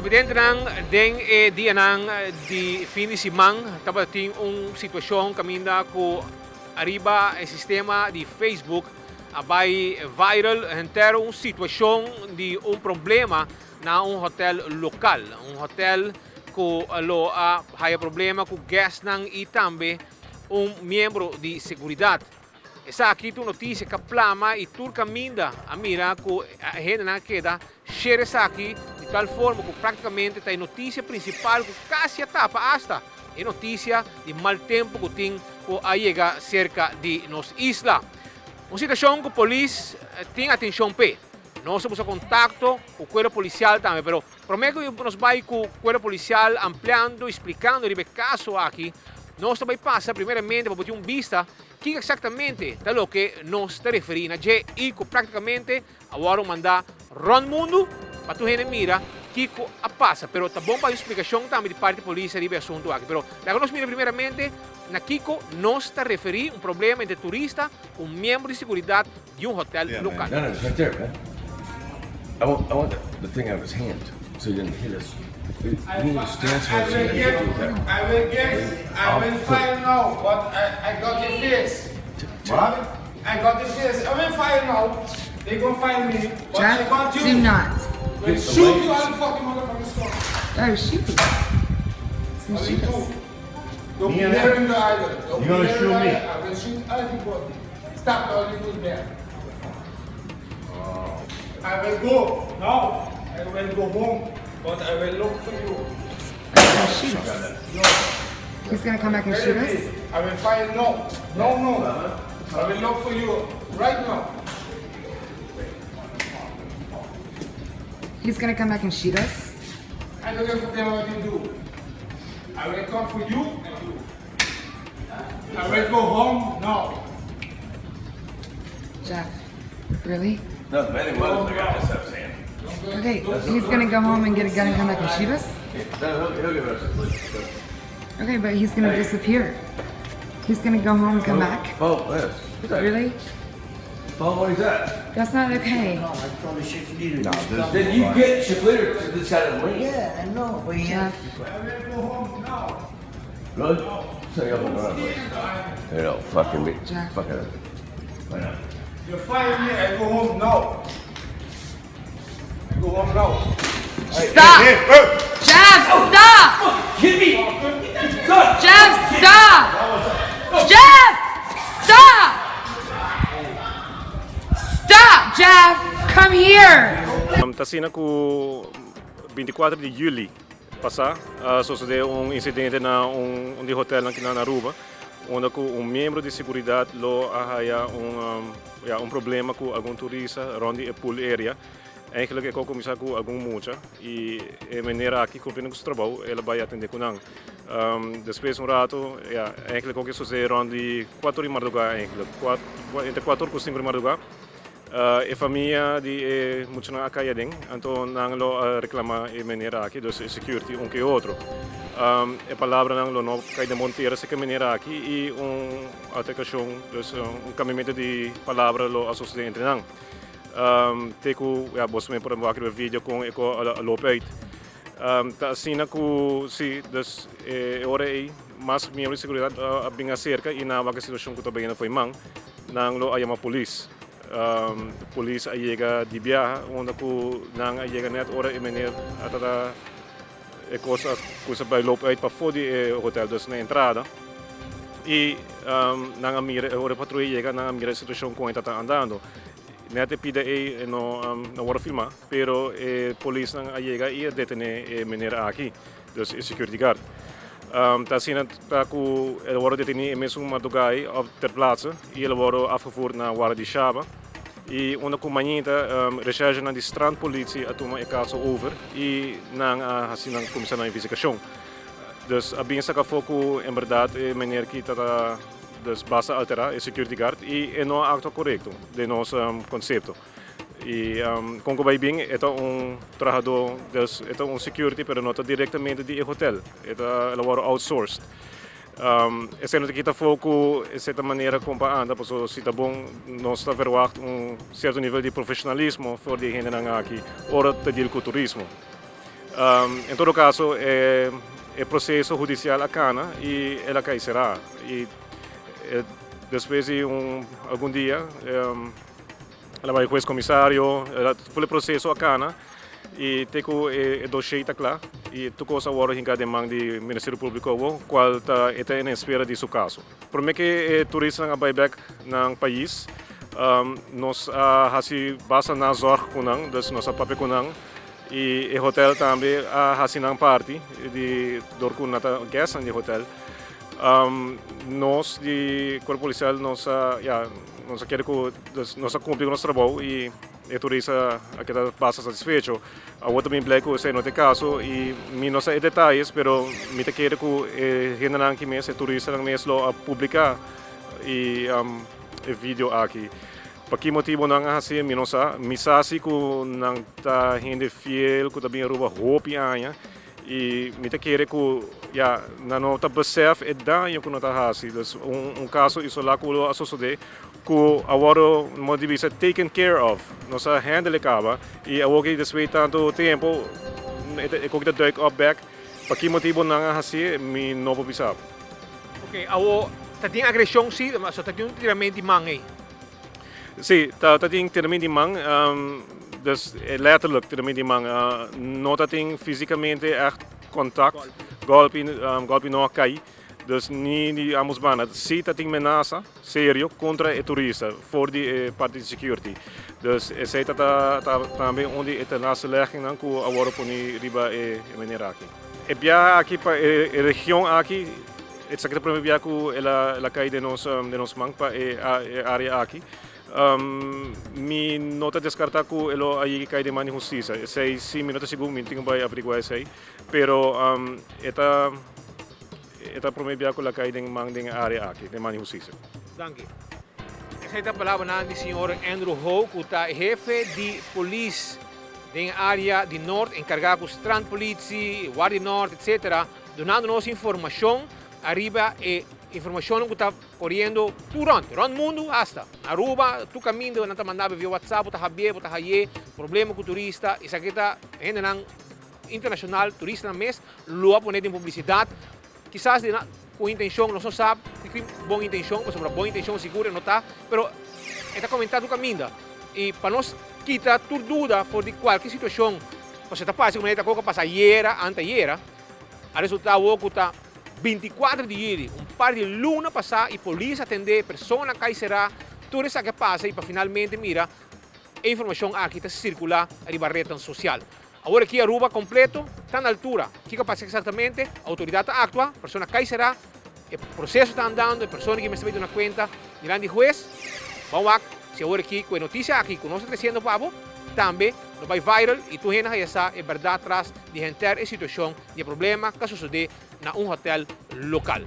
Televidentenan, den e dianan di fin di siman tabatin un situacion caminda cu ariba e sistema di Facebook a bay viral henter un situacion di un problema na un hotel local. Un hotel cu lo a haya problema cu guestnan y tambe un miembro di seguridad. Esaki ta un noticia cu a plama y tur caminda a mira cu hendenan a keda share esaki di tal forma cu practicamente ta e noticia principal cu casi a tapa hasta e noticia di mal tempo cu tin cu a yega cerca di nos isla. Un situacion cu polis tin atencion p'e. Nos a busca contacto cu cuerpo policial tambe pero Prome ku nos bai ku Kuerpo Polisial ampliando i splikando riba e kaso aki, nos ta bai pasa primeramente pa bo tin un bista kiko eksaktamente ta loke nos ta referí na dje i ku praktikamente a wòrdu mandá rònt mundu pa tur hende mira kiko a pasa. Pero ta bon pa hay un splikashon tambe di parti polis riba e asuntu aki. Pero laga nos mira primeramente na kiko nos ta referí, un problema entre turista ku un miembro di seguridat di un hotel Yeah, man. lokal. No, no, it's right there, man. I want, I want the, the thing out of his hand so he didn't hit us. You need to stand I somewhere so will he get, can do that. I will get, I will find now, but I got the face. What? I got the face. I will find now. They gonna find me, but I Jeff, got you. do not. Will shoot you on the fucking motherfucking spot. Oh, shoot. He's gonna I shoot will us. do. Don't Me be and here him. in the island. Don't You be gonna here in shoot the me? island. I will shoot everybody. Stop all you do there. I will go now. I will go home, but I will look for you. He's gonna shoot us. He's gonna come back and shoot us? I will find no, no, no. I will look for you right now. He's gonna come back and shoot us? I don't give a damn what you do. I will come for you and you. I will go home now. Jeff, really? No, the man was the guy that's saying. Okay, he's gonna go home and get a gun and come back and shoot us? No, he'll, he'll give us a police. Okay, but he's gonna disappear. He's gonna go home and come back? Oh, yes. Really? Follow what he's at. That's not okay. No, I told the shift leader. No, to there's- come. Then you get shift leader to this side of the lane. Yeah, I know, but he has. Jeff, I will go home now. Really? So you don't run, You know, fucking me. Jack. Fucking. Why not? You fire me, I go home now. I go home now. stop! Jeff, stop! Hit me! Done! Jeff, stop! Jeff, stop! Stop, Jeff! Come here! Ta asina ku 24 di yüli pasá a sosodé un insidente na un di hotelnan kinan na Aruba unda ku un miembro di seguridat lo a haya un ya un problema ku algun turista rònt di e pool area. Eigenlijk e kos kuminsá ku algun mucha i e meneer aki kumpliendo ku su trabou el a bai atendé ku nan. Despues un rato ya eigenlijk kos a sosodé rònt di kuater di mardugá eigenlijk entre kuater ku sinku di mardugá. E famia di e muchanan a kai aden, anto nan lo a reclama e meneer aki, dus e security un ke otro. E palabranan lo no kai den bon tera seke meneer aki y un altercacion, dus un cambiamento di palabra lo a sucede entre nan. Te cu, ya, boso men por a wak riba e video con e co a loop uit. Ta asina cu si, dus e ora ey mas miembro di seguridad a bin acerca y nan a wak e situacion cu ta bayendo fo'i man. Nan lo a yama polis. Polis a yega di biaha unda ku nan a yega net ora e meneer a tata e kos a kusa bai loop uit pafó di e hotel, dus na entrada. I nan a mira e ora e patruya yega nan a mira e situashon kon e tata andando. Net e pida ei e no no wòrdu filmá, pero e polisnan a yega i a detené e meneer aki. Dus e security guard. Ta asina ta ku el a wòrdu detení e mesun madrugá op ter plaatse i el a wòrdu afgevoerd na Warda di Shaba. I unda ku mañita reshergenan di strandpolitie a tuma e kaso over i nan a hasi nan kuminsá nan investigashon. Dus a bin saka afó ku en bèrdat e meneer ki ta ta dus basta alterá, e security guard, i e no a aktua korekto den nos konsepto. Y con cu bay bin e ta un trahador, dus e ta un security pero no ta directamente di e hotel, e ta el a worde outsourced. Esey no ta kita afo cu esey ta manera con pa anda pasobra si ta bon nos ta verwacht un cierto nivel di profesionalismo for di e hendenan aki ora ta deal cu turismo. En todo caso e proceso hudicial a cana y el a cay cera y despues di un algun dia el a bay huez comisario, ful e proceso a cana y te cu e dossier ta cla y tur cos a wordo hinca den man di Ministerio Publico awo cual ta e ta en espera di su caso. Prome cu e turistanan a bay bek nan pais nos a haci basta nazorg cu nan, dus nos a papia cu nan y e hotel tambe a haci nan parti di dor cu nan ta guestnan di hotel. Nos di Cuerpo Policial nos a ya nos a kere cu nos a cumpli cu nos trabou y e turista a keda basta satisfecho. Awor ta bin blij cu esey no ta e caso y mi no sa e detayes pero mi ta kere cu e hendenan aki mes, e turistanan mes lo a publica e video aki. Pa ki motibo nan a haci mi no sa. Mi sa si cu nan ta hende fiel cu ta bin Aruba hopi aña y mi ta kere cu ya nan no ta besef e daño cu nan ta haci. Dus un caso isola cu lo a sosode cu a wordo mo di bisa taken care of. Nos a handle e caba y awor ki despues di tanto tempo e koki ta duik op bek. Pa ki motibo nan a haci mi no por bisa bo. Ok, awor ta tin agresion si, so ta tin un tiramento di man ey? Si, ta tin tiramento di man, dus letterlijk tiramento di man. No ta tin fisicamente echt contact, golpi, golpi no a cay. Dus ni di ambos banda. Si ta tin menasa serio contra e turista for di e parti di security. Dus esey ta ta tambe un di e tenlasteleggingnan cu a wordo poni riba e meneer aki. E biaha aki pa e region aki, esaki ta prome biaha cu el a cay den nos den nos man pa e area aki. Mi no ta descarta cu e lo a yega cay den man di husticia. Esey si mi no ta sigur, mi tin cu bay averigua esey. Pero e ta e ta prome bia ku la kai den man den e area aki, den man di hustisia. Danki. Esei ta palabranan di señor Andrew Ho ku ta e hefe di polis den e area di Noord enkargá ku strandpolitie, Guardia Noord etc. Dunando nos informashon ariba e informashonnan ku ta Coriendo tur rond, rond mundo hasta. Aruba, tur caminda nan ta manda bo via WhatsApp, bo ta habié, bo ta hayé, problema cu turista, esaki ta hendenan internacional, turistanan mes lo a pone den publicidad, kisas di nan cu intencion, nos no sa di ki bon intencion, pasobra bon intencion sigur e no ta, pero e ta comenta tur caminda. Y pa nos kita tur duda for di cualkier situacion, pasobra ta parce cu manera ta coca pasa ayera, antayera, A resulta awor cu ta 24 di juli, un par di luna pasa y polis a tende persona cay cera, tur esaki a pasa y pa finalmente mira e informacion aki ta circula riba rednan social. Awor aki Aruba completo ta na altura kico a pasa exactamente, autoridad ta actua, persona cay cera, e proceso ta andando, e persona ki mester bay duna cuenta dilanti di huez. Ban wak si awor aki cu e noticia aki cu nos ta treciendo pa bo tambe lo bay viral y tur hende haya sa e berdad tras di henter e situacion di e problema cu a sosode na un hotel local.